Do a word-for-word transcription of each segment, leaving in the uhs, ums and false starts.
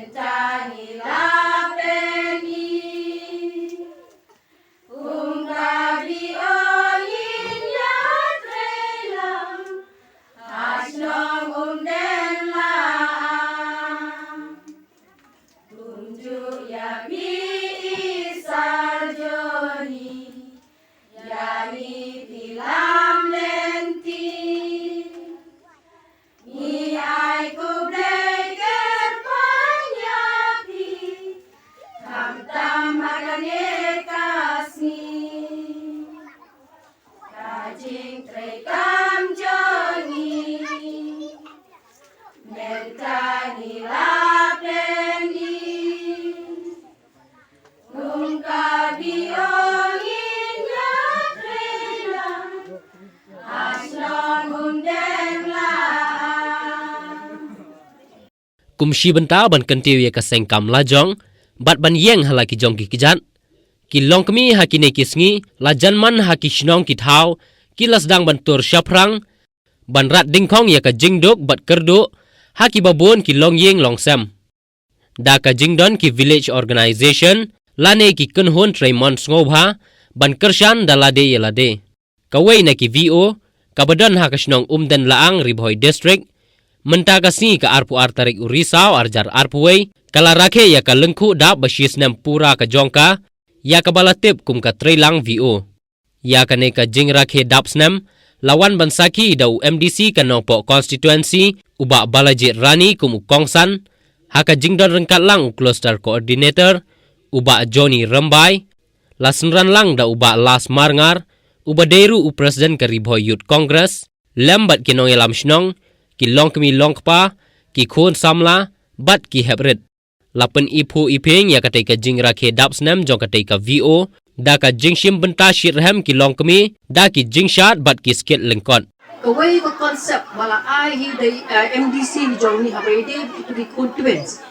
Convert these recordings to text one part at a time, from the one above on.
Tani la peni. Kum ka bi o yin ya trei lang. Ash nong um den la. Kum ju ya mi isa joni. Ya ni pilam lenti. Ngi ai khublei kyrpang ïa phi, khamtam ha kane ka sngi. Ka jingtrei kam jong ngi, mynta ngi la pynïeng. Kum ka bi ong in ïa trei lang, ha shnong um deng lang. Kum shi bynta ban kyntiew ïa ka seng kam lajong bad ban ïeng ha la ki jong ki kjat, ki longkmie ha kine ki sngi la jan man ha ki shnong ki thaw, ki la sdang ban tur shaphrang ban rat dyngkhong ïa ka jingduk bad kyrduh ha kiba bun ki longïing longsem. Da ka jingdon ki village organisation lane ki kynhun trei mon sngewbha ban kyrshan da lade ïa lade. Kawei na ki V O kaba don ha ka shnong Umden Laang, Ri Bhoi District, mynta ka sngi ka arphew ar tarik u Risaw arhajar arphew wei, ka la rakhe ïa ka lyngkhuh dap ba shi snem pura ka jong ka, ïa kaba la tip kum ka Treilang V O. Ïa kane ka jingrakhe dap snem la wan ban sakhi da u M D C ka Nongpoh constituency, u Bah Balajied Rani kum u kongsan, ha ka jingdon ryngkat lang u cluster coordinator, u Bah Johnny Rymbai, la synran lang da u Bah Las Marngar, uba dei ruh u president ka Ri Bhoi Youth Congress, lem bad ki nongïalam shnong, ki longkmie longkpa, ki khun samla bad ki heprit. La pyn-i phuh i phieng ïa katei ka jingrakhe dap snem jong katei ka V O da ka jingshim bynta shitrhem ki longkmie da ki jingshad bad ki skit lyngkot. Kawei ka concept ba la ai hi da i, eh, M D C jong ngi haba ïadei bad ki khun twins.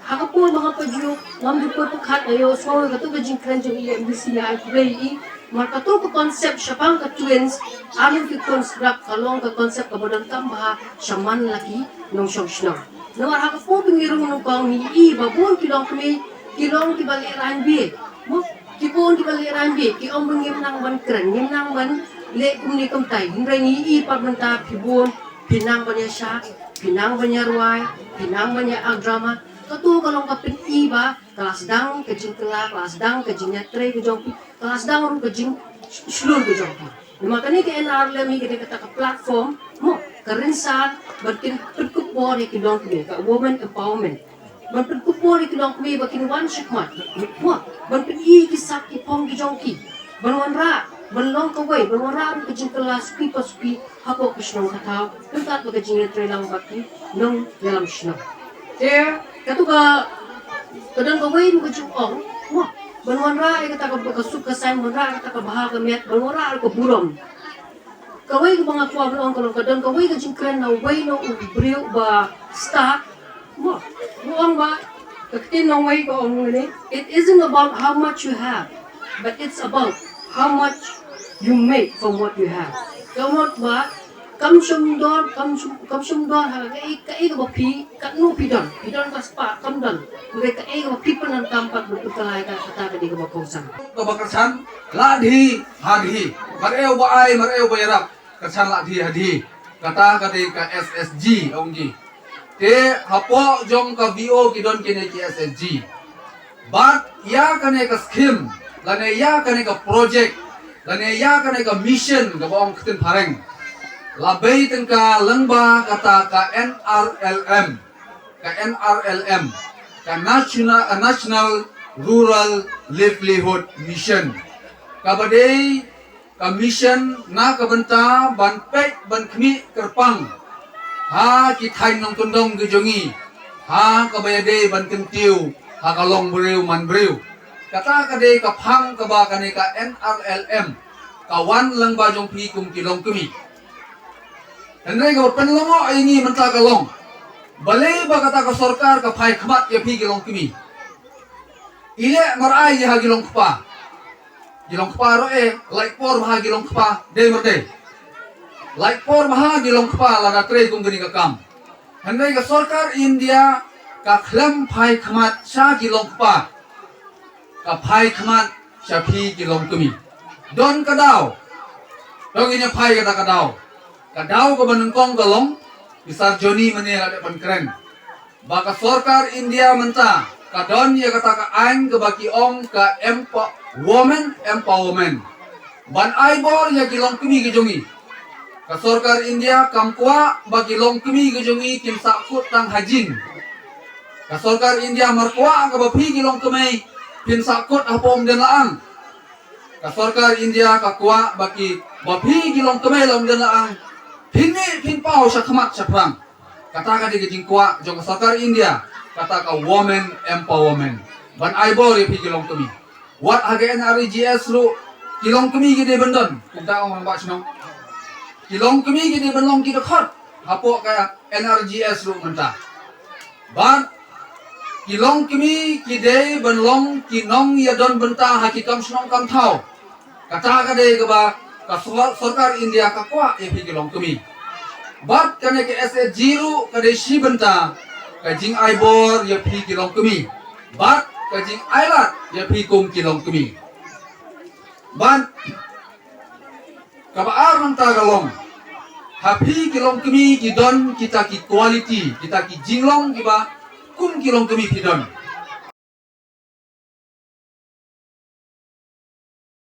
Ha ka por ba nga pyrshah, ngam ju pyrkhat ïa u, so katto ka jingkren jong i M D C ïa ai khublei i, namar katto ka concept shaphang ka twins, arngut ki khun sdap ka long ka concept kaba donkam bha shaman la ki nongshong shnong. Namar ha ka por ba ngi rung nyngkong ngi i ba bun ki longkmie ki long kiba lehraiñ bieit. Mo, ki bun kiba lehraiñ bieit, ki ong ba ngim nang ban kren, ngim nang ban leh kumne kumtai. Hynrei ngi i pat mynta phi bun, phi nang ban ïashad, phi nang ban ïarwai, phi nang ban ïa act drama. Kato ka long ka pyni ba ka la sdang ka jingkylla, ka la sdang ka jingïatrei ka jong phi, ka la sdang ruh ka jingshlur ka jong phi. Namar kane ka N R L M hi ka dei kata ka platform, mo, ka rynsan ban pynkup bor ïa ki longkmie, ka women empowerment. Ban pynkup bor ïa ki longkmie ba kin wan shakhmat, mo, ban pyni ki sap ki phong ki jong ki, ban wanrah, ban long kawei, ban wanrah ruh ka jingkylla suki pa suki hapoh ka shnong ka thaw, ryngkat bad ka jingïatrei lang bad ki nongïalam shnong. Te kato ka, ka don kawei ruh ka jingong, mo, ban wanrah ïa kata ka, ka suk ka saiñ, wanrah ïa kata ka bha ka miat, ban wanrah ruh ka burom. Kawei kaba nga kwah ban ong ka long, ka don kawei ka jingkren na uwei na u briew ba stad, mo, u ong ba, ka ktien nongwei ka ong ne, "It isn't about how much you have, but it's about how much you make from what you have." Ka mut ba kam shym don, kam shym, kam shym don ha kaei kaei kaba phi, katno phi don, phi don ka spah, kam don. Hynrei kaei kaba phi pyndonkam pat ban pynkylla ïa ka, kata ka dei kaba kongsan. Kaba kyrshan la dhi ha dhi, mar ïa uba ai, mar ïa uba ïarap, kyrshan la dhi ha dhi. Kata ka dei ka S S G ong ki. Te hapoh jong ka V O ki don kine ki S S G. Bad ïa kane ka skim, lane ïa kane ka project, lane ïa kane ka mission kaba ong ktien phareng, la bei tyngka lyngba kata ka N R L M, ka N R L M, ka National, National Rural Livelihood Mission. Kaba dei ka mission na ka bynta ban peit ban khmih kyrpang ha ki thaiñ nongkyndong ki jong ngi, ha kaba ïadei ban kyntiew ha ka long briew man briew. Kata ka dei ka phang kaba kane ka N R L M ka wan lyngba jong phi kum ki longkmie. Hynrei kaba pynlyngngoh ïa ngi mynta ka long, balei ba kata ka sorkar ka phai khmat ïa phi ki longkmie? I leh mar ai ïa ha ki longkpa. Ki longkpa ruh eh, lait por bha ki longkpa, dei mar dei. Lait por bha ki longkpa lada trei kum kane ka kam. Hynrei ka sorkar India ka khlem phai khmat sha ki longkpa, ka phai khmat sha phi ki longkmie. Don ka daw, don ïa phai kata ka daw. Ka daw kaba nyngkong ka long, Mister Johnny mynne la dep pynkren ba ka sorkar India mynta ka don ïa kata ka aiñ kaba ki ong ka empa-, women empowerment. Ban ai bor ïa ki longkmie ki jong ngi. Ka sorkar India kam kwah ba ki longkmie ki jong ngi kin sahkut tang ha jing. Ka sorkar India mar kwah kaba phi ki longkmie phin sahkut hapoh umdien la ang. Ka sorkar India ka kwah ba ki, ba phi ki longkmie la umdien la ang phin mih phin paw sha khmat sha phrang. Kata ka dei ka jingkwah jong ka sorkar India, kata ka women empowerment. Ban ai bor ïa phi ki longkmie. Wat ha ka N R E G S ruh ki longkmie ki dei ban don, kumta ong ba shnong. Ki longkmie ki dei ban long ki dkhot hapoh ka N R E G S ruh mynta. Bad ki longkmie ki dei ban long ki nongïadon bynta ha ki kam shnong kam thaw. Kata ka dei kaba ka sor-, sorkar India ka kwah ïa phi ki longkmie. Bad kane ka S H G ruh ka dei shi bynta ka jingai bor ïa phi ki longkmie. Bad ka jingai lad ïa phi kum ki longkmie. Bad kaba ar nangta ka long, ha phi ki longkmie ki don kita ki quality, kita ki jinglong kiba kum ki longkmie phi don.